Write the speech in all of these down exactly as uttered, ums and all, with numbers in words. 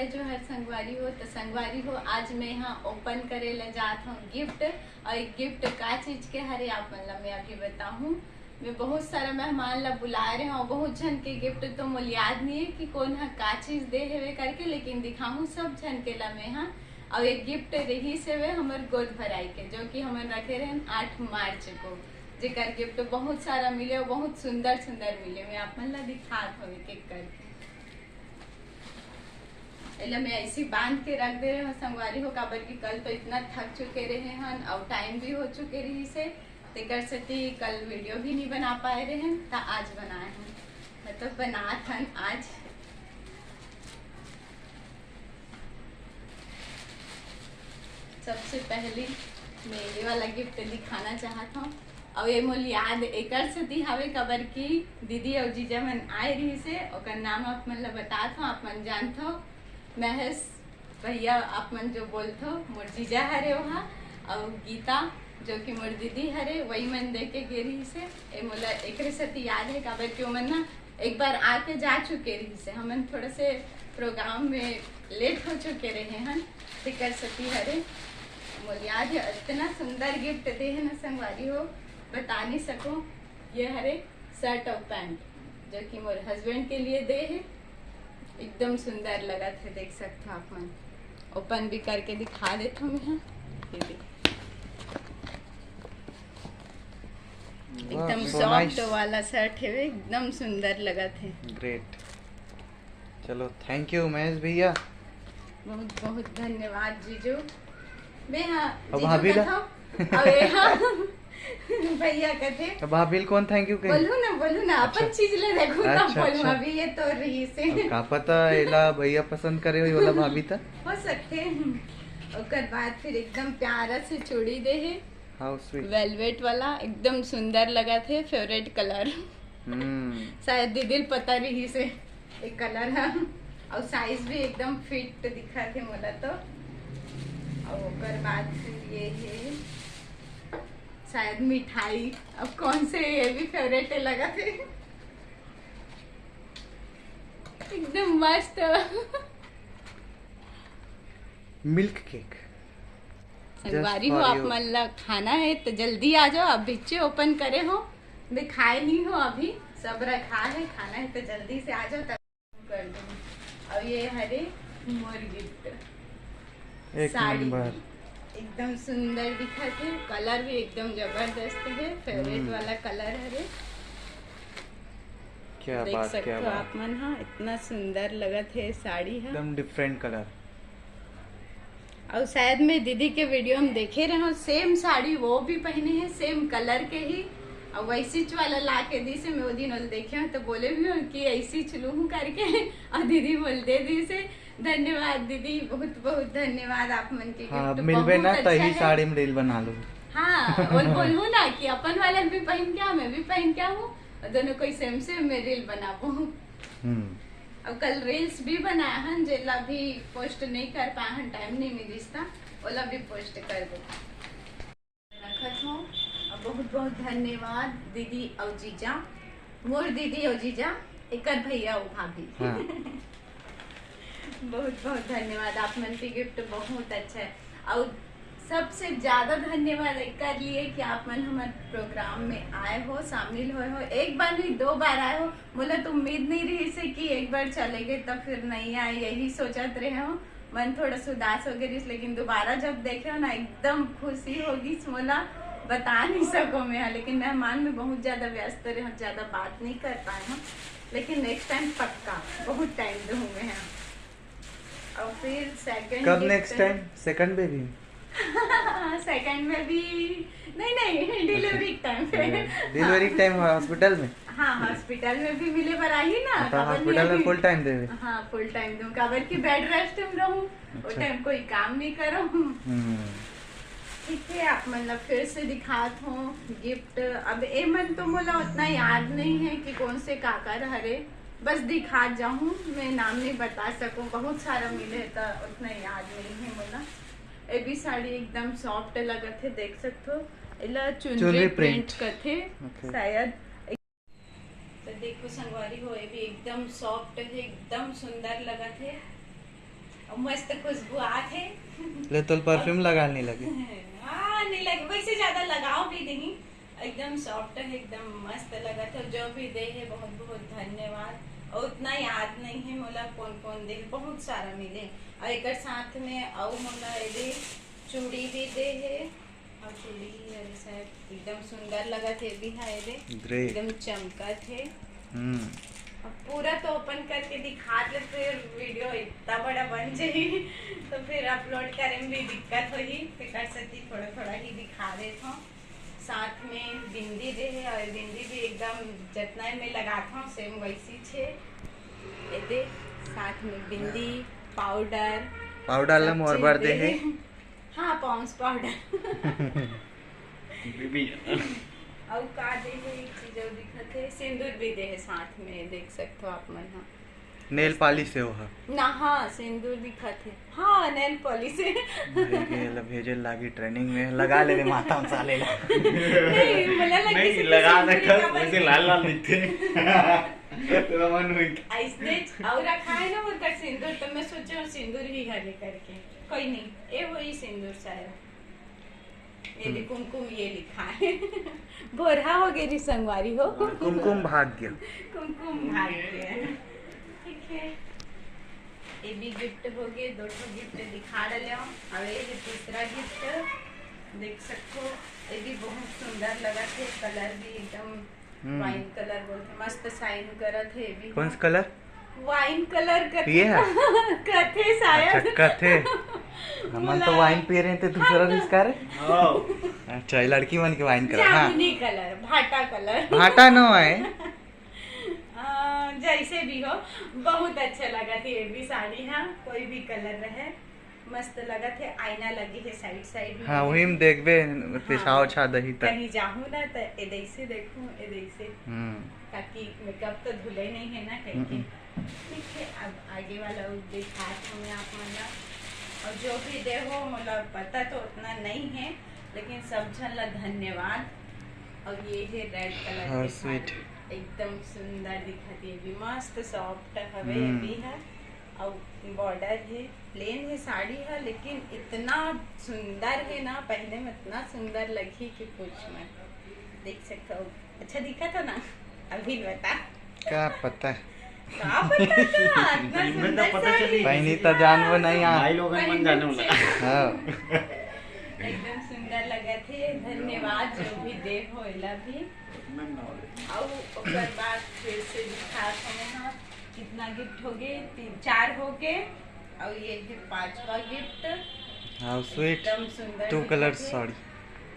जोहार संगवारी हो। तो संगवारी हो, आज मैं यहाँ ओपन करे ला जात हूँ गिफ्ट। और ये गिफ्ट का चीज के हरे, आप मन ला मैं अभी बताहूँ। मैं बहुत सारा मेहमान ला बुलाए रहे हूँ, बहुत झन के गिफ्ट तो मोला याद नहीं है कि कौन हा का चीज दे हवे करके, लेकिन दिखाहूँ सब झन के ला मैं हा। और ये गिफ्ट रही से वे हमर गोद भराई के, जो कि हमन रखे रहे आठ मार्च को, जेकर गिफ्ट बहुत सारा मिले और बहुत सुंदर सुंदर मिले। मैं आप मन ला दिखात हूँ एक एक करके। एला मैं ऐसे ही बांध के रख दे रहे हूँ संगवारी हो, काबर कि कल तो इतना थक चुके रहे हन और टाइम भी हो चुके रही से, तेकर सेती कल वीडियो भी नहीं बना पाए रहे हन, त आज बनाए हन, मतलब बनात हन आज। सबसे पहली मैं ये वाला गिफ्ट दिखाना चाहत हूँ। और ये मोल याद एकर सेती हावे, काबर कि दीदी और जीजा मन आए रही से, ओकर नाम आप मन ला बतात हूँ, आप मन जानत हो, महेश भैया, आप मन जो बोलत हो, मोर जीजा हरे ओहा, और गीता जो कि मोर दीदी हरे, वही मन दे के गे रही से। ए मोला एकरे सेती याद है, काबर कि ओमन ना एक बार आके जा चुके रही से, हमन थोड़ा से प्रोग्राम में लेट हो चुके रहे हन, तेकर सेती हरे। मोला याद है, इतना सुंदर गिफ्ट दे है ना संगवारी हो, बता नहीं सको। ये हरे शर्ट और पैंट, जो कि मोर हस्बैंड के लिए दे है। एकदम सुंदर लगत है, देख सकते हो आप मन। ओपन भी करके दिखा देत हूँ मैं। ये देख, एकदम सॉफ्ट वाला शर्ट है, एकदम सुंदर लगत है। ग्रेट। चलो, थैंक यू महेश भैया। बहुत बहुत धन्यवाद जीजू। मैं हाँ, अब जीजू भाभी ला? कथा, अब ये हाँ, भैया कथे। अब भाभी ल कौन थैंक यू कही? बोलू ना, बोलू ना, अपन अच्छा। चीज ले देखू ना, अच्छा, बोलू अच्छा। अभी ये तो रही से। अब का पता एला भैया पसंद करे होही वाला भाभी त। हो सकते हैं। ओकर बाद फिर एकदम प्यारा से चूड़ी दे है। How sweet. वेलवेट वाला, एकदम सुंदर लगत है, फेवरेट कलर। हम्म। शायद दीदी ल पता रही से एक कलर है। और साइज भी एकदम फिट दिखत है मोला तो। और ओकर बाद फिर ये है शायद मिठाई। अब कौन से, ये भी फेवरेट है लगत है, एकदम मस्त। Milk cake. संगवारी हो, आप मन ला खाना है तो जल्दी आ जाओ। अब बिच्चे ओपन करे हो, मैं खाए नहीं हो अभी, सब रखा है, खाना है तो जल्दी से आ जाओ तब कर दूँ। और ये हरे मोर गिफ्ट एक साड़ी नंबर। एकदम सुंदर दिखत है, कलर भी एकदम जबरदस्त है, फेवरेट हम्म। वाला कलर हरे। क्या देख बात, सकते क्या हो बात। आप मन, हाँ, इतना सुंदर लगत है साड़ी है। एकदम डिफरेंट कलर। और शायद मैं दीदी के वीडियो में देखे रहे हूँ, सेम साड़ी वो भी पहने हैं, सेम कलर के ही। और वैसी वाला ला के दी से, मैं वो दिन वाला देखे हूँ तो बोले भी हूँ कि ऐसी चलू हूँ करके। और दीदी बोल दे दी से, धन्यवाद दीदी, बहुत बहुत धन्यवाद आप मन के हाँ, गिफ्ट मिलबे बहुत ना अच्छा तही है। साड़ी में रील बना लो। हाँ, बोल बोलू ना कि अपन वाला भी पहन के आ, मैं भी पहन के आऊँ, और दोनों कोई सेम सेम में रील बनाबो। हम्म। अब कल रील्स भी बनाए हन, जेला भी पोस्ट नहीं कर पाए हन, टाइम नहीं मिलिस था, ओला भी पोस्ट कर दो। रखत हूँ। अब बहुत बहुत धन्यवाद दीदी और जीजा, मोर दीदी और जीजा, एकर भैया और भाभी। हाँ। बहुत बहुत धन्यवाद, आप मन के गिफ्ट बहुत अच्छा है। और सबसे ज्यादा धन्यवाद एकर लिए कि आप मन हमर प्रोग्राम में आए हो, शामिल होए हो, एक बार नहीं दो बार आए हो। मोला तो उम्मीद नहीं रही से कि एक बार चले गए तब फिर नहीं आए, यही सोचत रहे हो। मन थोड़ा सा उदास हो गए रहिस, लेकिन दोबारा जब देखे हो ना एकदम खुशी होगी मोला, बता नहीं सको मैं। लेकिन मेहमान में बहुत ज्यादा व्यस्त रहे, ज्यादा बात नहीं कर पाए हूँ, लेकिन नेक्स्ट टाइम पक्का बहुत टाइम दूँ मैं। और फिर सेकंड कब next time? Second baby? Second में भी नहीं, नहीं, डिलीवरी टाइम पे। डिलीवरी टाइम हॉस्पिटल में? हाँ, हॉस्पिटल में भी मिले बर आही ना, हाँ, तो काबर हॉस्पिटल में नहीं? फुल टाइम देवे। हाँ, फुल टाइम दूँ, काबर कि बेड रेस्ट में रहूँ, वो अच्छा। टाइम कोई काम नहीं करूँ। हम्म। ठीक है, आप मन ला फिर से दिखात हूँ गिफ्ट। अब ए मन तो मोला उतना याद नहीं है कि कौन से काकर हरे, बस दिखात जाहूँ, मैं नाम नहीं बता सकूँ, बहुत सारा मिले तो उतना याद नहीं है मोला। ए भी साड़ी एकदम सॉफ्ट लगत है, देख सकते हो, एला चुनरी चुनरी प्रिंट प्रिंट। कथे ओके। शायद। तो देखो संगवारी हो, ये भी एकदम सॉफ्ट है, एकदम सुंदर लगत है। मस्त खुशबू आत हे। ले तोल परफ्यूम लगा नहीं लगे। हाँ, नहीं लगे, वैसे ज्यादा लगाओ भी नहीं। एकदम सॉफ्ट है, एकदम मस्त लगत है। जो भी दे है, बहुत बहुत धन्यवाद। और उतना याद नहीं है मोला कौन कौन दे है, बहुत सारा मिले। और एक साथ में और मोला ये दे चूड़ी भी दे है। और चूड़ी ही हरे शायद एकदम सुंदर लगत है भी है रे। ग्रे। एकदम चमकत है। हम्म। अब पूरा तो ओपन करके दिखा दे, फिर वीडियो इतना बड़ा बन जाई तो फिर अपलोड करे में भी दिक्कत होही। तेकर सेती थोड़ा थोड़ा ही दिखा देत हूँ। साथ में बिंदी दे है और बिंदी भी एकदम जतना में लगात हूँ सेम वैसी छे। एदे साथ में बिंदी, पाउडर, पाउडर ला सब मोर चीज बर दे दे है। है। हाँ, पॉन्ड्स पाउडर। बीबी। अउ का दे हे, एक चीज अउ दिखत हे, सिंदूर भी दे हे साथ में, देख सकथो आप मन ह। नेल पॉलिश हे ओहा। ना, हाँ, सिंदूर दिखत हे। हाँ, नेल पॉलिश हे। भाई के ला भेजे लागी ट्रेनिंग में, लगा ले रे माथा में साले ला। नहीं, मोला लगे नहीं, से लगा सिंदूर दे, का वैसे बन लाल लाल दिखथे। तेरा मन हुई। अइसने अउ रखा है ना ओकर सिंदूर, तो मैं सोचे हूँ सिंदूर ही हरे करके। कोई नहीं, ए वही सिंदूर शायद। ये भी हम्म। कुमकुम ये लिखा है। भोरहा हो गे री संगवारी हो। कुमकुम भाग्य। कुमकुम भाग्य। ठीक है, ये भी गिफ्ट हो गए, दो ठो गिफ्ट दिखा डाले हो। अब ये भी तीसरा गिफ्ट देख सकते हो, ये भी बहुत सुंदर लगा थे, कलर भी एकदम हम्म। वाइन कलर बोलथे, मस्त शाइन करत हे ये भी। कौन सा कलर? वाइन कलर कथे ये है? कथे शायद। अच्छा, कथे। हमन तो बोला। वाइन पी रहे थे, दूसरा हाँ, तो रिस्का रे। हाँ। अच्छा, ये लड़की मन के वाइन कलर, हाँ। जामुनी कलर, भाटा कलर। भाटा नो है। आ, जैसे भी हो, बहुत अच्छा लगा थी ये भी साड़ी, हाँ, कोई भी कलर रहे। मस्त लगत हे, आईना लगे हे साइड साइड में। हाँ, वही में देखबे, हाँ, पेशाव छा दही तक। कहीं जाहूँ ना त एदैसे देखूँ, एदैसे। हम्म। ताकि मेकअप तो धुले नहीं है ना कहीं के। हम्म। ठीक है, अब आगे वाला वो दिखात हूँ मैं आप मन ला। और जो भी दे हो, मोला पता तो उतना नहीं है, लेकिन सब झन ला धन्यवाद। और ये है रेड कलर हाँ, के साड़ी। स्वीट। एकदम सुंदर दिखत हे, ये भी मस्त सॉफ्ट हवे, ये हम्म। भी है। और बॉर्डर है, प्लेन है साड़ी है, लेकिन इतना सुंदर है ना, पहने में इतना सुंदर लगी कि पूछ मत। देख सकते हो, अच्छा दिखा था ना? अभी बता। का पता? का पता ना, इतना दिन में तो सुंदर पता साड़ी। चली। पहनी तो जान वो नहीं आ। भाई लोगन मन जाने वाला। हाँ। एकदम सुंदर लगा थे, धन्यवाद जो भी दे हो एला भी। और ओकर बाद फिर से दिखा था ना। कितना गिफ्ट हो गए? तीन, चार हो गए। और ये है पांचवा गिफ्ट। How sweet। एकदम सुंदर two colour sari.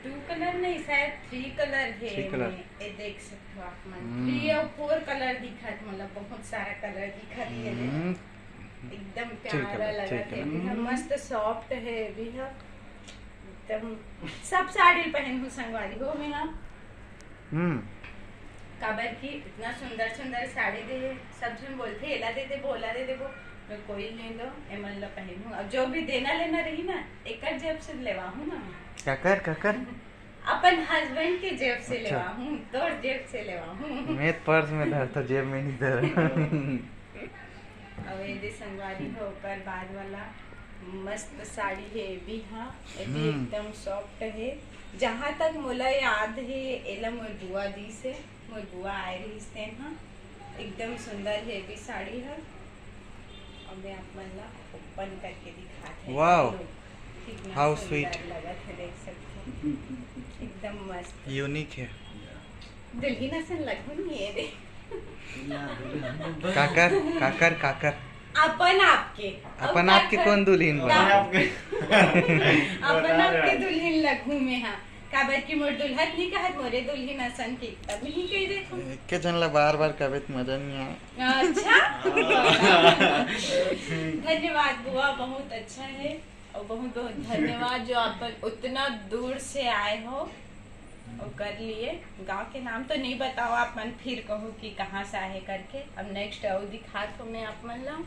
Two colour नहीं, शायद थ्री कलर है। Three colour. ये देख सकते हो आप मन। हम्म। थ्री और फोर कलर दिखत, मतलब बहुत सारा कलर दिखत है। हम्म। एकदम प्यारा लगा है। मस्त सॉफ्ट है भी है। एकदम सब साड़ी पहन हूँ संगवारी हो मैं, हाँ। हम्म। काबर कि इतना सुंदर सुंदर साड़ी दे, सब झन बोलथे, "एला दे देबो, ओला दे देबो।" मैं कोई नहीं दो, एमन ला पहनहूँ। अब जो भी देना लेना रही ना, एकर जेब से लेवाहूँ ना। काकर, काकर? अपन हस्बैंड के जेब से अच्छा। लेवाहूँ, तोर जेब से लेवाहूँ। मैं पर्स में धरता, जेब में नहीं धर। अब ये दे संगवारी हो, ओकर बाद वाला मस्त साड़ी है, ये भी हाँ, ये भी हम्म। एकदम सॉफ्ट है। जहाँ तक मोला याद है, एला मोर बुआ दी से, मोर बुआ आए रहिस तेन हाँ, एकदम सुंदर है ये भी साड़ी है। अब मैं आप मन ला ओपन करके दिखात है। Wow! कितना how सुंदर sweet। लगत है, देख सकते हो, एकदम मस्त। यूनिक है। दुल्हिन असन लगहूँ नहीं ये दे। काकर, काकर, काकर। अपन आपके। अपन आपके कौन दुल्हिन बना? अपन आपके दुल्हिन लगहूँ मैं, हाँ। काबर कि मोर दुल्हन नहीं कहत, मोरे दुल्हिन असन के तब नहीं कह देथो। एके झन ला बार-बार कहबे त मजा नहीं आए। अच्छा? धन्यवाद बुआ, बहुत अच्छा है। और बहुत बहुत धन्यवाद जो आप उतना दूर से आए हो। ओकर लिए गांव के नाम तो नहीं बताओ आप मन, फिर कहो कि कहाँ से आए करके। अब नेक्स्ट और दिखात हो मैं आप मन ला।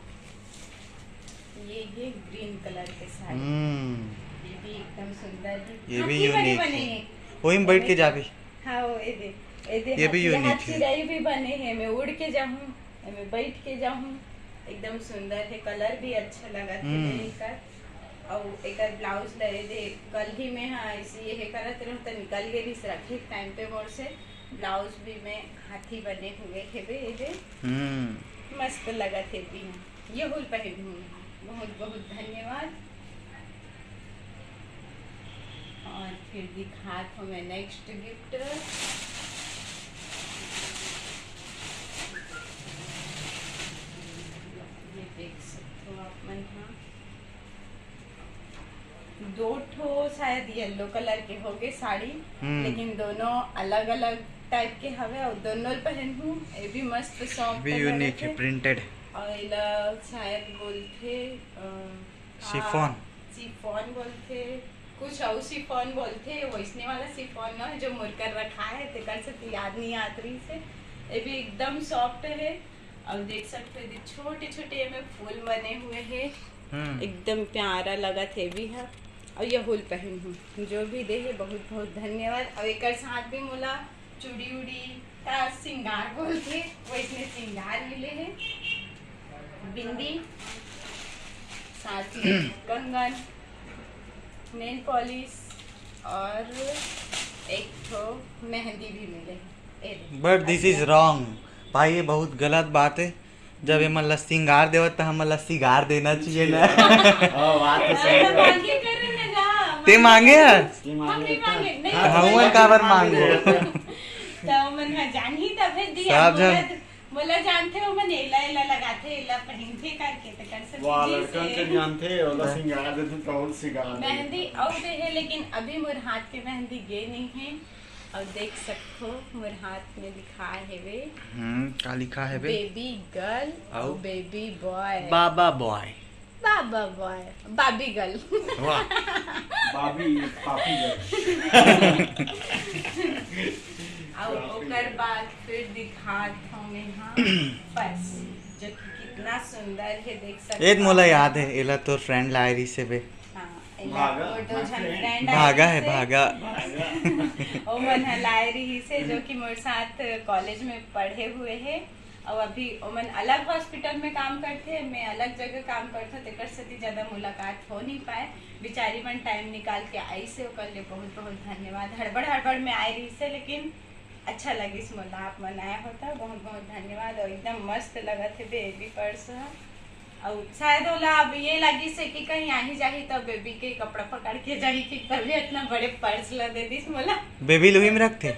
ये, ये ग्रीन कलर के साड़ी। हम्म। ये भी एकदम सुंदर है। ये भी हाथी बने यूनिक बने है। हैं। वही में बैठ के जाबे। हाँ, वो ये दे, ये दे ये भी हाथी, यूनिक हाथी है। चिड़ई भी बने हैं। मैं उड़ के जाऊँ, मैं बैठ के जाऊँ। एकदम सुंदर हे, कलर भी अच्छा लगत हे हम्म। एकर। अउ एकर ब्लाउज ल ए दे, कल ही में हा इसी ये करत रहूं त निकल गे रिहिस रखे टाइम पे मोर से। ब्लाउज भी में हाथी बने हुए हेबे ए दे। हम्म। मस्त लगत हे भी। ये हुल पहन हूँ। बहुत बहुत धन्यवाद। और फिर दिखात हूँ मैं नेक्स्ट गिफ्ट। ये देख सकते हो आप मन, हाँ, दो ठो शायद येलो कलर के होगे साड़ी, हम्म। लेकिन दोनों अलग अलग टाइप के हवे और दोनों ल पहन हूँ। ये भी मस्त सॉफ्ट भी यूनिक है, प्रिंटेड। और एला शायद बोलथे, अ, शिफॉन। शिफॉन बोलथे, कुछ अउ शिफॉन बोलथे, वैसने वाला शिफॉन न जो मोर कर रखा है, तेकर से तो याद नहीं आत रहिस हे। ये भी एकदम सॉफ्ट है और देख सकते हो, ये छोटे छोटे में फूल बने हुए हैं। हम्म। एकदम प्यारा लगत हे भी है। और ये हुल पहन हूँ, जो भी दे है, बहुत बहुत धन्यवाद। और एकर साथ भी मोला चूड़ी उड़ी का सिंगार बोलथे, वैसने सिंगार मिले हे, बिंदी, साथ में कंगन, नेल पॉलिश और एक ठो मेहंदी भी मिले हे। ए दे। But this is wrong भाई, ये बहुत गलत बात है। जब एमन ला सिंगार देवत, त हमन ला सिगार देना चाहिए ना। हाँ, बात तो सही अरे, है। मांगे करे ना जा, ते मांगे है? ये हम मांगे नहीं तो मांगे, नहीं, हाँ, हमन काबर मांगो? त मन ह जानही तभे दी, सब अब जन मोला, मोला जानथे, ओमन एला, एला लगाथे, एला पहिनथे करके, त कर सकथे वाह, जी लड़कन से। के जानथे, ओला हाँ। सिंगार देथे, त और सिंगार देथे। मेहंदी अउ दे हे, लेकिन अभी मोर हाथ के मेहंदी गे नहीं है। और देख सकथो, मोर हाथ में लिखा हेवे। हम्म, का लिखा हेवे? बेबी गर्ल अउ? और बेबी बॉय। बाबा बॉय। बाबा बॉय, बाबी गर्ल। वाह। बाबी, पापी गर्ल। और ओकर बाद फिर दिखात हूँ मैं, हाँ, पर्स, जो कि कितना सुंदर है, देख सकते ए हो। मोला याद है, एला तोर फ्रेंड लाए रहिस हे बे। हाँ, एला भागा, वो दो झन friend। भागा है, आए भागा। भागा। ओ मन ह लाए रहिस हे, जो कि मोर साथ कॉलेज में पढ़े हुए हे, और अभी ओमन अलग हॉस्पिटल में काम करथे, मैं अलग जगह काम करथों, तेकर सेती ज्यादा मुलाकात हो नहीं पाए। बिचारी मन टाइम निकाल के आइस हे, ओकर लिए बहुत बहुत धन्यवाद। हड़बड़ हड़बड़ में आए रहिस हे, लेकिन अच्छा लगिस मोला, आप मन आए हो त बहुत बहुत धन्यवाद। और एकदम मस्त लगत हे बेबी पर्स ह। अउ शायद ओला अब ये लगिस हे कि कहीं आही जाही त बेबी के कपड़ा पकड़ के जाही कि तभी इतना बड़े पर्स ला दे दिस मोला। बेबी ल उही में रखथे?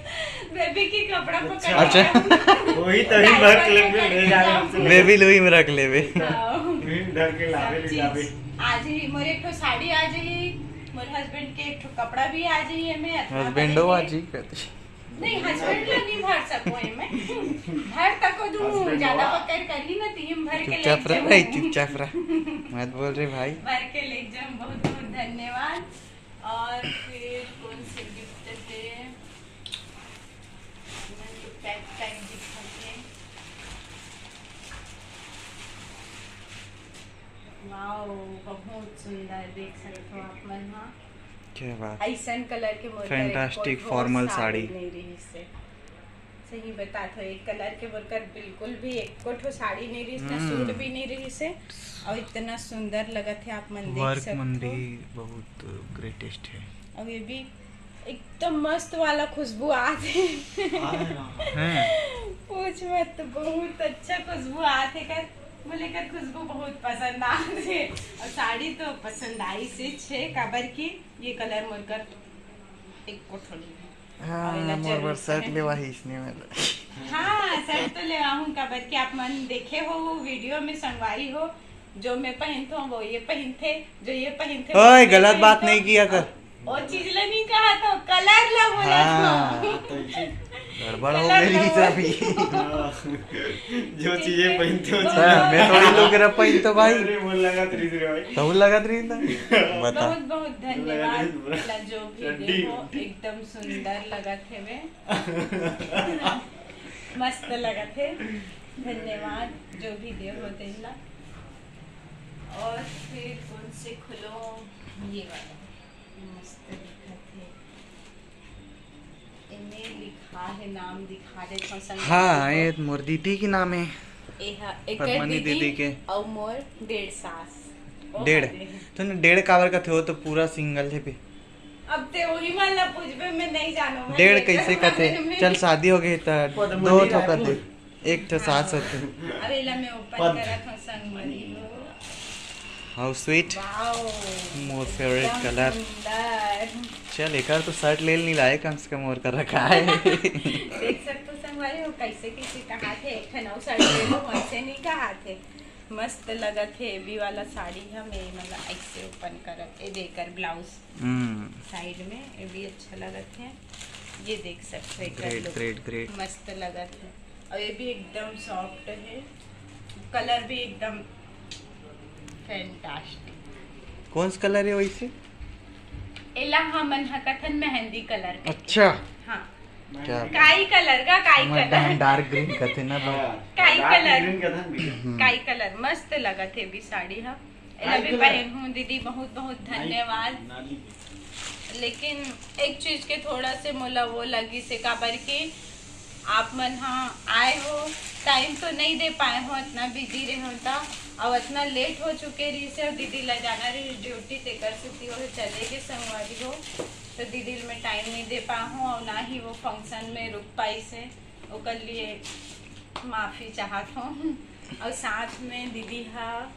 बेबी के कपड़ा पकड़ अच्छा। के। वही तभी भर के लेके ले जावे हमसे। बेबी ल उही में रख लेबे। हाँ। वही धर के लावे सब ले जावे। चीज आज ही मोर एक ठो साड़ी आ जाही, मोर हस्बैंड के एक ठो कपड़ा भी आ जाही, एमे इतना हस्बैंडो बड़े आ के। जी कहते। नहीं, हस्बैंड ला नहीं भर सको एमे। भर तको दूं, husband ज्यादा वाह। पकड़ कर ही ना, तीन भर के चुपचाप ले रह जाऊं। भाई, चुपचाप रह। मत बोल रे भाई। भर के ले जाऊं, बहुत बहुत धन्यवाद। और फिर कौन से गिफ्ट थे? मैं तो पैक पैक दिखाते। वाओ, बहुत सुंदर, देख सकते हो आप मन, हाँ। क्या बात। ऐसन कलर के मोर कर फैंटास्टिक एको ठो फॉर्मल साड़ी साड़ी। नहीं रहिस हे। सही बतात हो, एक कलर के मोर कर बिल्कुल भी एको ठो साड़ी नहीं रहिस, ना हम्म। सूट भी नहीं रहिस हे। और इतना सुंदर लगत हे, आप मन देख वर्क सकते मन हो। भी बहुत ग्रेटेस्ट है। और ये भी एकदम मस्त वाला खुशबू आत हे। हाँ। हैं? पूछ मत, बहुत अच्छा खुशबू आत हे कर। मोला एकर खुशबू बहुत पसंद आत हे। और साड़ी तो पसंद आइस हे, काबर कि ये कलर मोर कर एको ठो नहीं है। हाँ, और एला मोर बर जरूर शर्ट पहन। लेवाही इसने वाला। हाँ, शर्ट तो लेवाहूँ, काबर कि आप मन देखे हो वो वीडियो में, संगवारी हो, जो मैं पहनथों वो ये पहनथे, जो ये पहनथे वो ओए, मैं गलत बात पहनथों। नहीं किया कर। वो चीज ला नहीं कहा तो, कलर ला बोला हाँ। तो। तो इसी गड़बड़ हो कलर गई ला सभी। बोला। हाँ। जो चीजें पहनते हो, हाँ, मैं थोड़ी लोग रहा पहनतो भाई। अरे, वो लगत रही रे भाई। तो लगत रही ना। बता। बहुत बहुत धन्यवाद। लगा दे पूरा। ला जो भी चड्डी। देखो, एकदम सुंदर लगत हेवे। मस्त लगत हे। धन्यवाद, जो भी दे हो तेला। और फिर कौन से खुलो? ये वाला मस्त दिखत हे। एमे लिखा है, नाम दिखा दे, कौन सा हाँ, नाम ये मोर दीदी के नाम है। एहा एकर पद्मनी दीदी दीदी के। अउ मोर डेढ़ सास। ओ डेढ़। हरे। तूने डेढ़ काबर कथे, वो तो पूरा सिंगल हे बे। अब ते वही मन ला पूछबे, मैं नहीं जानूं भाई, डेढ़ एकर कैसे कथे? बारे में। चल, शादी हो गई त पद्मनी दो ठो कर दे। रायपुर। एक ठो सास होते। अब एला मैं ओपन पद- करत हूँ संगवारी हो। How sweet। Wow। Mor favorite एकदम colour। सुंदर। चल, एकर तो शर्ट ले नहीं लाए, कम से कम और कर रखा है। देख सकते हो संगवारी हो, कैसे कैसे कहा थे, एक ठन अउ शर्ट ले लो, वैसे नहीं कहा थे। मस्त लगत है ये भी वाला साड़ी, हम ये मतलब ऐसे ओपन करत, ये देकर ब्लाउज हम्म। साइड में, ये भी अच्छा लगत है। ये देख सकते हो, एक great, look great, great। मस्त लगत है। और ये भी एकदम सॉफ्ट है, कलर भी एकदम फैंटास्टिक। कौन सा कलर है वैसे? एला हमन ह कथन मेहंदी कलर के। अच्छा। हाँ। क्या? काई कलर का, काई हमर कलर। डार्क ग्रीन कथे ना, पर हाँ, काई डार्क कलर। ग्रीन कथन भी। हम्म। काई कलर मस्त लगत है भी साड़ी ह। एला भी पहनहूँ दीदी, बहुत बहुत धन्यवाद। लेकिन एक चीज के थोड़ा से मोला वो लगी से, काबर कि आप मन हा आए हो, टाइम तो नहीं दे पाए हो, इतना बिजी रहे हो ता, और इतना लेट हो चुके रही से, और दीदी ला जाना रही ड्यूटी, तेकर सेती वो चले गए संगवारी हो, तो दीदी ल मैं टाइम नहीं दे पाए हूँ और ना ही वो फंक्शन में रुक पाई से, ओकर लिए माफी चाहत हूँ। और साथ में दीदी हा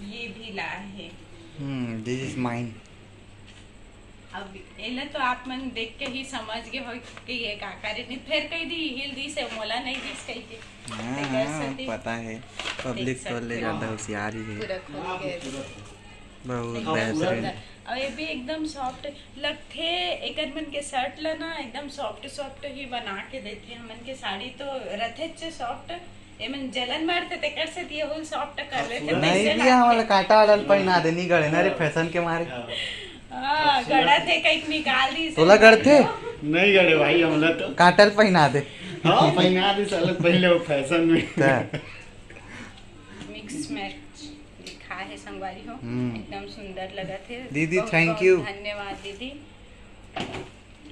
ये भी ला है। हम्म, this is mine। अब एला तो आप मन देख के ही समझ गए हो कि ये का करे, नहीं फेर कह दी हिल दी से मोला नहीं दिस कह के। हाँ, तेकर हाँ, सेती पता है, पब्लिक तो ले ज्यादा होशियार ही है। पूरा खोल के। बहुत एकदम बेहतरीन। सुंदर। और ये भी एकदम सॉफ्ट लगथे, एकर मन के शर्ट ला ना एकदम सॉफ्ट सॉफ्ट ही बना के देथे। हमन के साड़ी तो रथे चे सॉफ्ट, एमन जलन मारथे, तेकर सेती ये हुल सॉफ्ट कर लेथे, नहीं तैसे भी लागथे। हमला काटा वाला पहिना दे, नहीं गड़े ना रे, फैशन के मारे। हाँ, गड़ा थे, कहीं निकाल दी से। तोला गड़थे? नहीं गड़े भाई, हमला तो। काटल पहिना दे। हाँ, पहिना दे साला, पहले वो फैशन में। त। मिक्स मैच दिखा है संगवारी हो, हम्म। एकदम सुंदर लगत है। दीदी, बहुत, thank बहुत you। धन्यवाद दीदी।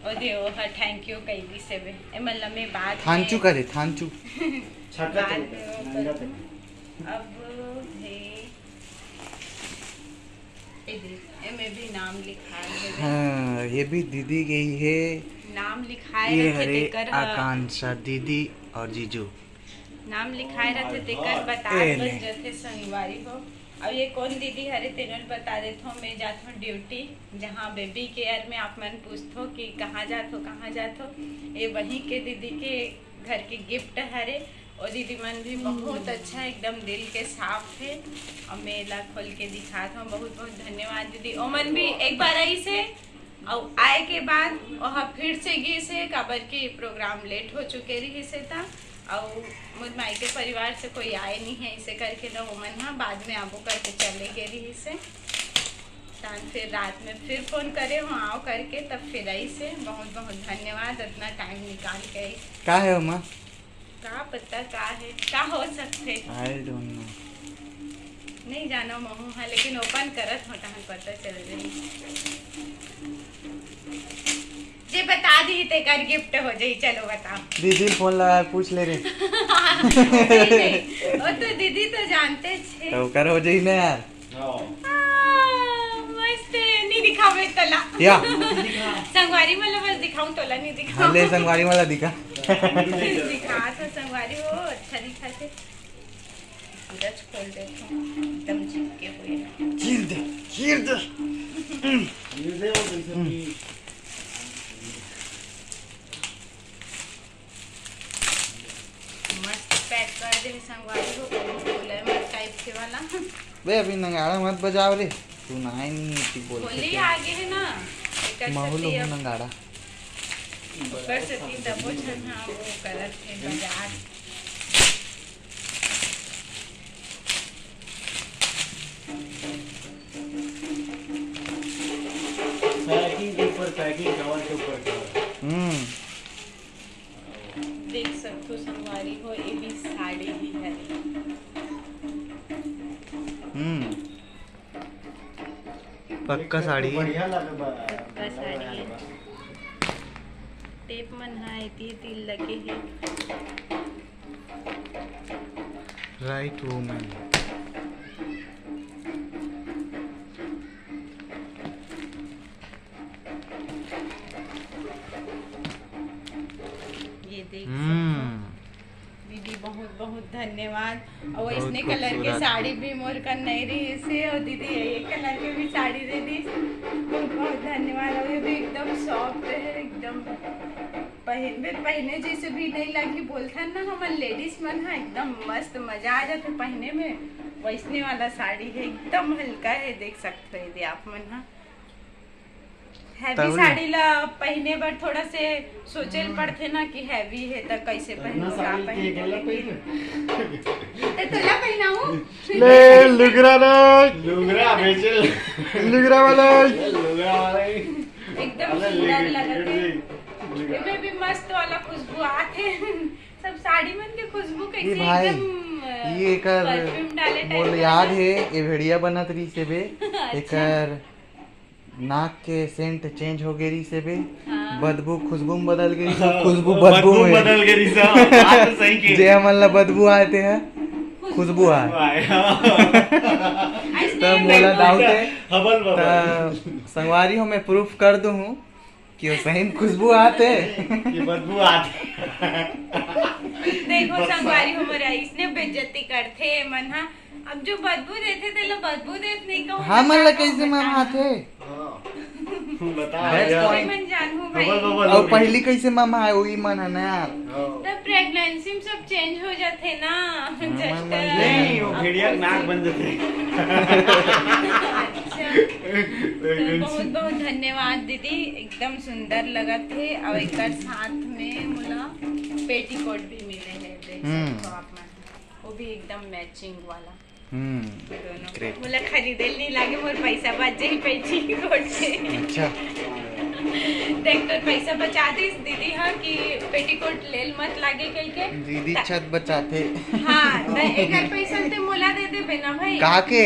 ओ दे, ओ हा thank you कह दी से बे। ए, मतलब मैं बात में थानचू करे, थानचू। छक्का बाद तो में वो नंगा करती हूँ। अब है, ए दे, ए में भी नाम लिखा है बे। हाँ, ये भी दीदी गई है। नाम लिखाए ये रखे हरे तेकर ह। आकांक्षा दीदी और जीजू। नाम लिखाए रथे, तेकर बता ए बन ले। जथे संगवारी हो। अब ये कौन दीदी हरे, तेनो ल बता देथो, मैं जाथो ड्यूटी, जहाँ बेबी केयर में आप मन पूछथो कि कहाँ जाथो, कहाँ जाथो। ये वहीं के दीदी के घर के गिफ्ट हरे। और दीदी मन भी बहुत अच्छा, एकदम दिल के साफ है। और मैं एला खोल के दिखात हूँ। बहुत बहुत धन्यवाद दीदी। ओमन भी एक बार आई से अउ आए के बाद ओहा फिर से गिस हे, काबर कि प्रोग्राम लेट हो चुके रहिस हे त, अउ मोर मायके परिवार से कोई आए नहीं है, इसे करके न ओमन ह बाद में आबो करके चले गे रहिस हे। तान फिर रात में फिर फोन करे हो, आओ करके, तब फिर आइस हे। बहुत बहुत धन्यवाद, इतना टाइम निकाल के आइस। का है ओमा? का पता का है, का हो सकथे? I don't know। नहीं जानो महू हा, लेकिन ओपन करत हो तहन पता चल जाही। जे बता दी तेकर गिफ्ट हो जाही। चलो बताओ। दीदी फोन लगा के पूछ ले रे। नहीं, नहीं, वो तो दीदी तो जानते छे। तो ओकर हो जाही ना यार। हाँ। आ, मस्त, नहीं दिखावे तोला। या। संगवारी मन ला बस दिखाऊं, तोला नहीं दिखाऊं। हाँ, ले संगवारी मन ला दिखा। दिखा तो संगवारी हो, अच्छा दिखा थे। पूरा खोल देता हूँ, एकदम चिपके हुए। चीर दे, चीर दे। ये दे वो जैसे कि मस्त पैक कर दे संगवारी हो, पोलैमर टाइप के वाला। बे, अभी नगाड़ा मत बजाव रे, तू नहाए नहीं है, ठीक बोल होली के। आगे है ना, एकर माहौल सेती हो अब नगाड़ा। ओकर सेती तबो झन हा वो करत है बजा। पैकिंग के ऊपर पैकिंग, कवर के ऊपर कवर। हम्म। देख सकथो संगवारी हो, ये भी साड़ी ही है। हम्म। पक्का साड़ी है। बढ़िया लगे बा-, पक्का साड़ी है। टेप मन ह एती एती लगे हे। Right woman. ये देख सकथो। दीदी, बहुत बहुत धन्यवाद। और इसने कलर के साड़ी भी मोर कन नहीं रही से, और दीदी ये कलर के भी साड़ी दे दी। बहुत बहुत धन्यवाद। और ये भी एकदम सॉफ्ट है, एकदम पहनबे पहने जैसे भी नहीं लगी। बोलथन ना हमन लेडीज मन हा, एकदम मस्त मजा आ जाथे पहने में। वैसने वाला साड़ी है, एकदम हल्का है, देख सकते हो यदि आप मन हा। हैवी साड़ी ला पहने बर थोड़ा से सोचे ल पड़थे ना कि हैवी है त कैसे पहनहूं, का पहनहूं, लेकिन ते तोला पहनाऊं। ले लुगरा ना। लुगरा बेचल। लुगरा वाला। लुगरा वाला। एकदम सुंदर लगत है। एमे भी मस्त वाला खुशबू आथे। सब साड़ी मन के खुशबू कैसे भाई, एकदम, अ, ये एकर परफ्यूम डाले टाइप मोला याद है, ये भेड़िया बनत रही से बे। अच्छा। एकर नाक के सेंट चेंज हो गई से बे। हाँ। बदबू खुशबू में बदल गई से, हाँ, खुशबू बदबू बदबू में में। बदल गई से, हाँ, बात तो सही की। जे हमन ला बदबू आए ते है, खुशबू आए। आए, हाँ। तब मोला डाउट है। Hubble bubble. त संगवारी हो, मैं प्रूफ कर दूं हूँ कि वो सही में खुशबू आते। ये बदबू आते। देखो संगवारी हो, मोर इसने बेइज्जती करथे मन हा। अब जो बदबू देथे तेला बदबू देत नहीं कहूं, हमन ला कैसे मम आथे? हाँ। बता भैया। मन जानहूं भाई। बबल, बबल और हो गई। पहली कैसे मम आए, वही मन है ना यार। हाँ। तब प्रेगनेंसी में सब चेंज हो जाथे ना। हाँ, जस्ट मन, मन नहीं, वो भेड़िया के नाक बन जाथे। अच्छा। तो बहुत बहुत धन्यवाद दीदी, एकदम सुंदर लगत हे। और एकर साथ में मोला पेटीकोट भी मिले हे, देख सकथो आप मन, वो भी एकदम मैचिंग वाला। हम्म। दोनों। मोला खरीदे नहीं लागे, मोर पैसा बच जाही पेटीकोट से। अच्छा। देख, तोर पैसा बचा दिस दीदी हा कि पेटीकोट लेल मत लागे कहिके। दीदी छत बचाथे। हाँ, त एकर पैसा ते मोला दे देबे ना भाई। का के?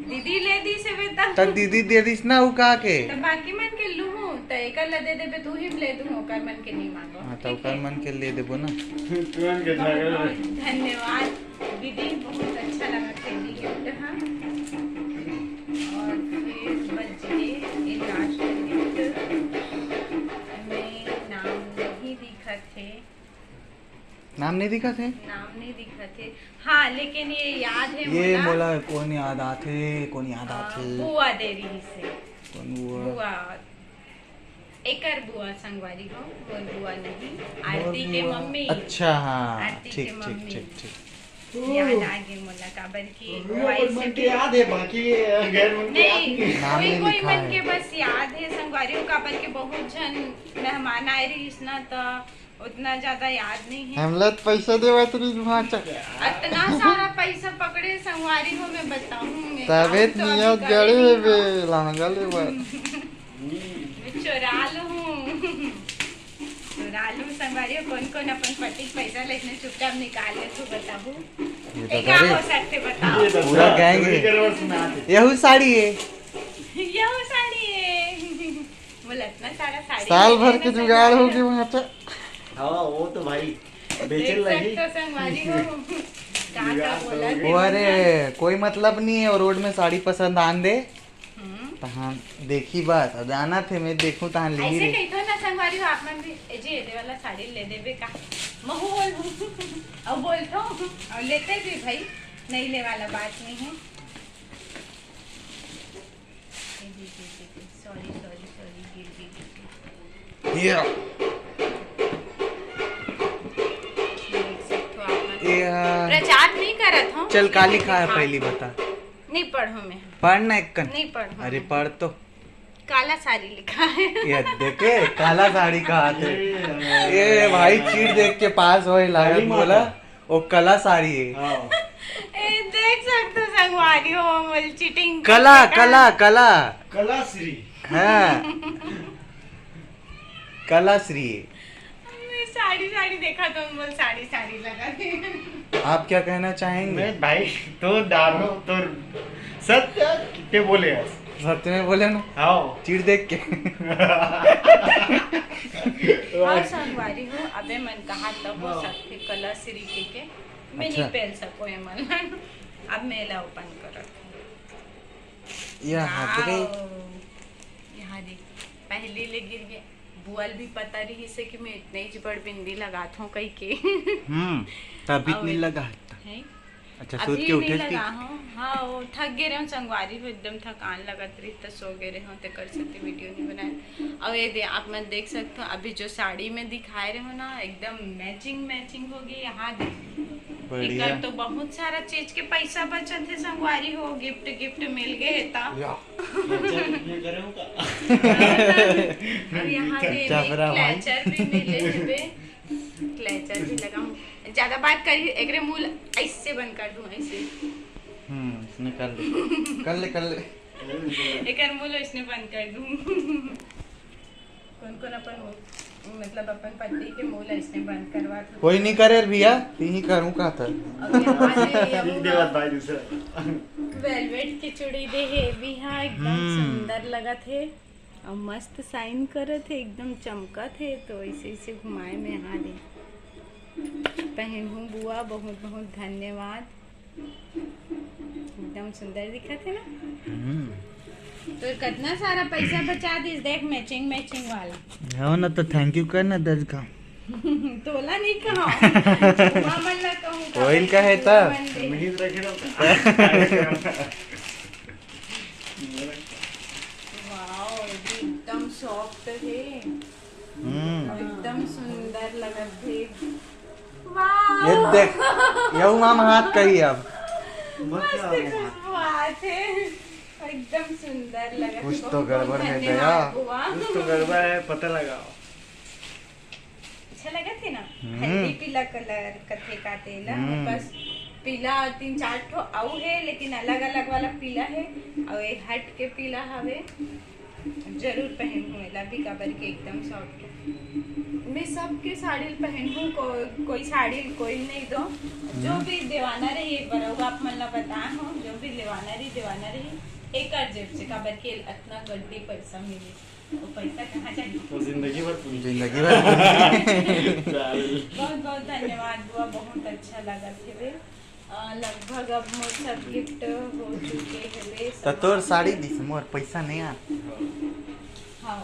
दीदी ले दिस हे बेटा। त दीदी दे दिस ना, उ का के? त बाकी मन के लूहूं, त एकर ला दे देबे, तू ही ले दूहूं, ओकर मन के नहीं मांगो। हाँ, त ओकर मन के ले देबो ना। तुरंत के झगड़ा। धन्यवाद। दीदी, बहुत अच्छा लगा थे गिफ्ट, हाँ। और फिर बच गए ये लास्ट गिफ्ट में नाम नहीं दिखा थे। नाम नहीं दिखा थे? नाम नहीं दिखा थे। हाँ, लेकिन ये याद है ये मोला। मोला कौन याद आथे, कौन याद आथे? बुआ दे रही से। कौन बुआ? बुआ। एकर बुआ संगवारी हो, मोर बुआ नहीं, आरती के मम्मी। अच्छा, हाँ, आरती के मम्मी। ठीक, ठीक, ठीक। याद आ गे मोला, काबर कि कोई मन के याद है, बाकी गैर मन के याद नहीं। कोई कोई मन के बस याद है संगवारी हो, काबर के बहुत झन मेहमान आए रहिस ना, त उतना ज्यादा याद नहीं है। हमला त पैसा देवत रहिस भांचा। इतना सारा पैसा पकड़े संगवारी हो, मैं बताऊं, मैं तबे त नियत गड़े हेबे, लहंगा लेबर। चोरा लूं। चोरा लूं संगवारी हो, कौन कौन अपन पति के पैसा लेने चुपचाप निकाल ले, तू बताबू। ये तो का हो सकथे, बताओ। पूरा गैंग है। यहू साड़ी है। यहू साड़ी है। बोला, इतना सारा साड़ी साल भर के जुगाड़ हो गए वहाँ पे। हाँ, वो तो भाई बेचन लगी। तो संगवारी हो। का का बोला? वो, अरे, कोई मतलब नहीं है, वो रोड में साड़ी पसंद आन दे। तहां देखी बात, अब जाना थे, मैं देखूं तहां ले ऐसे रहे। कही तो ना संगवारी हो, आप मन भी, ए जी, एदे वाला साड़ी ले देबे का? महू बोल, अब बोल तो, और लेते भी भाई, नहीं ले वाला बात नहीं है। सॉरी, सॉरी, सॉरी, गिर गई, गिर गई। ये। देख सकते हो आप मन। ये, आ, प्रचार नहीं करत हूँ, चल, का लिखा है पहली बता। नहीं पढ़ो मैं। पढ़ ना एक कन। नहीं पढ़ो। अरे पढ़ तो। काला साड़ी लिखा है। ये देखे, काला साड़ी कहा थे। ये भाई चीट देख के पास होए लागत बोला। ओ कला साड़ी है। हाँ। ए, देख सकते हो संगवारी हो, मोल चीटिंग कला, कला, कला। कला श्री। हाँ। कला श्री। मैं साड़ी, साड़ी देखा तो मोल साड़ी, साड़ी लगा दी। आप क्या कहना चाहेंगे? मैं भाई, तो डालो, तो सत्य कितने बोले यार? सत्य में बोले ना? हाँ। चीट देख के। हाँ, संगवारी हो, अबे मन कहा तब हो सकते कला श्री के, के। मैं नहीं अच्छा। पहन सको एमन। अब मैं ला ओपन करत हूँ। या हाथ रे। वाओ। यहाँ देख, पहली ले गिर गे। बुआ ल भी पता रहिस हे कि मैं इतने ही बड़ बिंदी लगात हूँ कहि के। हम्म, तभी अउ नहीं लगा हत्ता। है? अच्छा, अभी सूत के नहीं उठे थी? लगा हूँ। हाँ, वो थक गे रहे हूँ संगवारी हो, एकदम थकान लगत रही, तो सो गे रहे हूँ, तेकर सेती वीडियो नहीं बनाए। और ये दे, आप मन देख सकते हो, अभी जो साड़ी में दिखाए रहे हो ना, एकदम मैचिंग मैचिंग हो गई। यहाँ देख, बढ़िया। एकर तो बहुत सारा चीज के पैसा बचत है संगवारी हो, गिफ्ट गिफ्ट मिल गए है ता। या। अच्छा, ये करे हो का? अब यहाँ दे दे, चपरा भाई। क्लचर भी मिले हेबे। क्लचर भी लगाऊं। ज्यादा बात करी, एकरे मुंह ल-, ऐसे बंद कर दूं, ऐसे। हम्म, इसने कर ले। कर ले, कर ले। एकर मुंह ल इसने बंद कर दूं। कौन कौन अपन, मतलब अपन पति के मुंह ल इसने बंद करवा दूं? कोई नहीं करे भैया, यही करूं का था। अब यहाँ दे, अब ठीक देवत भाई दूसरा। वेलवेट के चूड़ी दे हे भी, हाँ, एकदम हम्म। सुंदर लगत हे। अउ मस्त शाइन करत हे, एकदम चमकत हे। तो ऐसे ऐसे घुमाए में, हाँ दे, पहनहूँ बुआ, बहुत बहुत धन्यवाद। एकदम सुंदर दिखत हे ना। हम्म। तो कितना सारा पैसा बचा दिस, देख, मैचिंग मैचिंग वाला। हो ना, तो थैंक यू कर ना दस का। तोला नहीं कहा, मामा ला कहूँ का। ऑयल का है ता? मन दे। मिहित रखे ना। वाओ, ये भी एकदम सॉफ्ट हे। हम्म। एकदम सुंदर लगत हे। वाओ। ये देख, यहू मामा हाथ कही अब। मस्त खुशबू आत हे। एकदम सुंदर लगत हे। कुछ तो बहुत बहुत गड़बड़ है धन्यवाद दया। बुआ। कुछ तो गड़बड़ है, पता लगाओ। अच्छा लगत हे ना? हम्म। हल्दी पीला कलर कथे का तेला, हम्म। बस पीला तीन चार ठो अउ हे, लेकिन अलग अलग वाला पीला हे, अउ ये हट के पीला हवे। जरूर पहनहूँ एला भी, काबर के एकदम सॉफ्ट हे। मैं सबके साड़ी ल पहनहूँ, को-, कोई साड़ी ल कोई नहीं दो, जो हम्म। भी देवाना रही, एक बार अउ आप मन ला बताए हो, जो भी लेवाना रही, देवाना रही, एकर जेब से, काबर के अतना गड्डी पैसा मिले। वो पैसा कहाँ जाही? वो जिंदगी भर पूरी। जिंदगी भर पूरी। चल। बहुत बहुत धन्यवाद बुआ, बहुत अच्छा लगत हेबे। अ, लगभग अब मोर सब गिफ्ट हो चुके हेबे, त तोर समाप्त। साड़ी दिस, मोर पैसा नहीं आ। हाँ,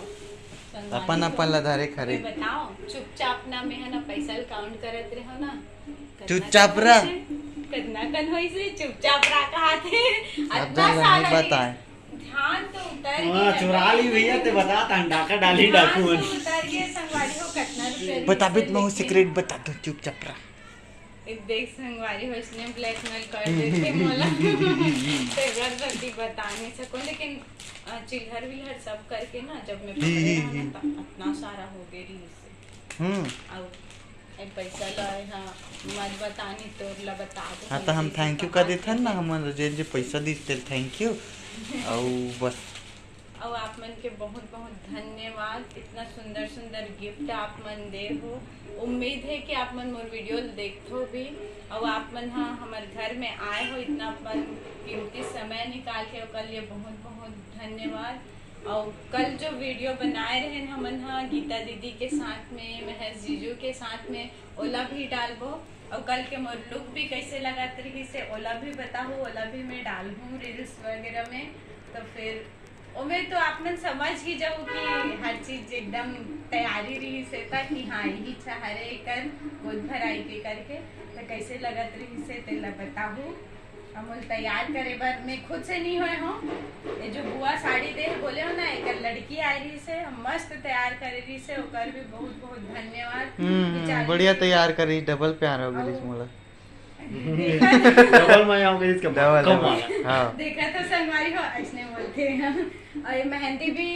संगवारी अपन, हो। अपन ला धरे खरे। ये बताओ, चुपचाप ना, मैं है ना पैसा ल काउंट करत रहो ना। कितना चुपचाप कन रह। होइसे? कितना कन होइसे? चुपचाप रह कहा थे। अब इतना तो नहीं सारा बताए। ध्यान तो उतर हाँ, गया चुरा है। ली भैया, ते बता, तान डाका डाली ध्यान डाकू तो मन। उतर गया, संगवारी हो, कितना रुपया बताबे रिहिसे त महू लेकिन सीक्रेट बता दो, चुपचाप रह। ए देख संगवारी हो, इसने ब्लैकमेल कर देथे मोला। तेकर सेती बता नहीं सको, लेकिन, अ, चिल्हर विल्हर सब करके ना, जब मैं ही, पकड़े ही, रहा ना, ही। तब इतना सारा हो गए रिहिसे। हम्म। अउ ए पैसा ला, हाँ, मत बतानी, तोर ला बता दो, हाँ, तो हम हमसे थैंक यू कहा कर देथन ना, थे। हमन जेन जे पैसा दिस तेल थैंक यू। अउ बस। अउ आप मन के बहुत बहुत धन्यवाद, इतना सुंदर सुंदर गिफ्ट आप मन दे हो। उम्मीद है कि आप मन मोर वीडियो ल देखथो भी। अउ आप मन हा हमर घर में आए हो, इतना अपन कीमती समय निकाल के, ओकर लिए बहुत बहुत धन्यवाद। अउ कल जो वीडियो बनाए रहेन हमन हा गीता दीदी के साथ में, महेश जीजू के साथ में, ओला भी डालबो। अउ कल के मोर लुक भी कैसे लगत रहिसे, ओला भी बताहू, ओला भी मैं डालहूँ रील्स वगैरह में। तो फिर ओमे तो आप मन समझ ही जाओ कि हर चीज एकदम तैयारी रहिसे, ताकि हाँ, यही इच्छा हरे एकर गोद भराई के करके। तो कैसे लगत रहिसे, तेला बताहू। हम तैयार करे बर मैं खुद से नहीं होए हूँ। ये जो बुआ साड़ी दे बोले हो ना, एकर लड़की आए रहिसे, मस्त तैयार करे रहिसे, ओकर भी बहुत बहुत धन्यवाद। हम्म, हम्म, बेचारी बढ़िया तैयार करी, डबल प्यार हो गई अउ मोला। डबल मजा हो गई इसका, डबल, कम डबल, वाला। हाँ। देखा तो संगवारी हो, ऐसने बोलते हैं। अउ ये मेहंदी भी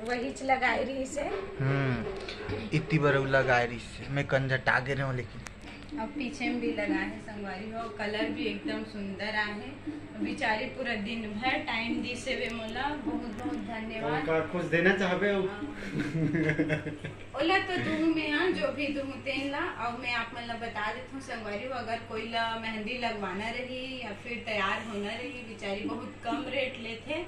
वहीच लगाए रहिसे। हम्म, इतनी बार उ लगाए रहिसे, मैं कंजटा गे रहे हूँ लेकिन। अब पीछे में भी लगा है संगवारी हो, कलर भी एकदम सुंदर आहे। बेचारी पूरा दिन भर टाइम दिसे वे मोला, बहुत बहुत धन्यवाद। का कुछ देना चाहबे हो? हाँ। ओला तो दूँ मैं, हाँ, जो भी दूँ तेन ला। अउ मैं आप मन ला बता देत हूँ संगवारी हो, अगर कोई ला मेहंदी लगवाना रही या फिर तैयार होना रही, बेचारी बहुत कम रेट लेथे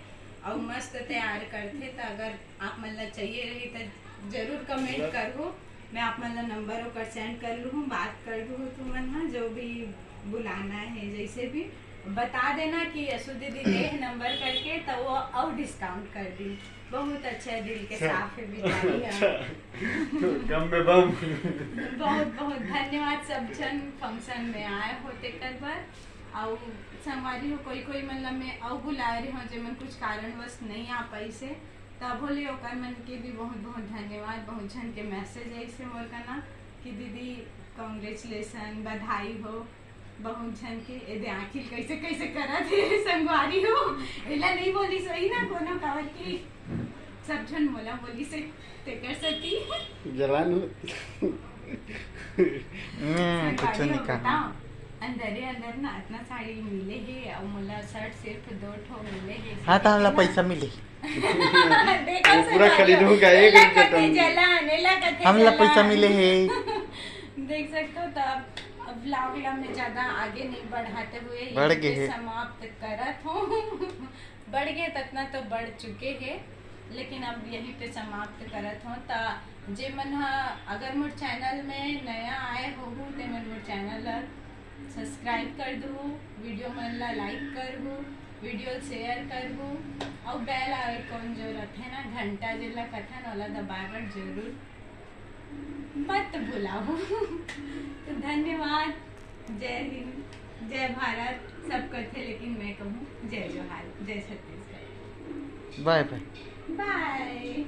अउ मस्त तैयार करथे, त अगर आप मन ला चाहिए रही त जरूर कमेंट करहू। मैं आप मन ला नंबर ओकर सेंड कर लूहूँ, बात कर लूहूँ तुमन हा, जो भी बुलाना है, जैसे भी बता देना कि यशु दीदी दे नंबर करके, तो वो और डिस्काउंट कर दी। बहुत अच्छा है, दिल के अच्छा। साफ है बेचारी। अच्छा। कम में बम। बहुत बहुत धन्यवाद सब झन फंक्शन में आए हो तेकर बर। अउ संगवारी हो, कोई कोई मन ला मैं अउ बुलाए रहे हो, जेमन कुछ कारणवश नहीं आ पाइसे, तभो ले ओकर मन के भी बहुत बहुत धन्यवाद। बहुत झन के मैसेज आइसे मोर कना कि दीदी कॉन्ग्रेचुलेशन, बधाई हो। बहुत झन के ए दे आँखी कैसे कैसे करत हे संगवारी हो, एला नहीं बोली सही ना कोनो, काबर कि सब झन मोला बोली से तेकर सेती। जलान हो। मैं कुछ संगवारी नहीं हो कहा। बताओ, अंदरे अंदर ना इतना साड़ी मिले हे और मोला शर्ट सिर्फ दो ठो मिले हे। हाँ, तो हमला ना। पैसा मिले। देखो वो पूरा संगवारी खरीदो हो, का एक एला रुपया कथे कम। जलान, एला कथे हमला जलान। पैसा मिले हे। देख सकते हो, तो अब अब व्लॉग ला मैं ज्यादा आगे नहीं बढ़ाते हुए बढ़ यहीं गए पे हे। समाप्त करत हूँ। बढ़ गए, ततना तो बढ़ चुके हैं, लेकिन अब यहीं पे समाप्त करत हूँ। ता जे मन हा अगर मोर चैनल में नया आए हो, ते मन मोर चैनल ला सब्सक्राइब कर दू, वीडियो मन ला लाइक कर दू, वीडियो शेयर कर दू, और बेल आइकन जो रहते ना, घंटा जेला कथन, वाला दबाए बर जरूर मत भुलाओ। तो धन्यवाद, जय हिंद, जय भारत, सब कथे, लेकिन मैं कहूँ जय जोहार, जय छत्तीसगढ़। बाय बाय। बाय।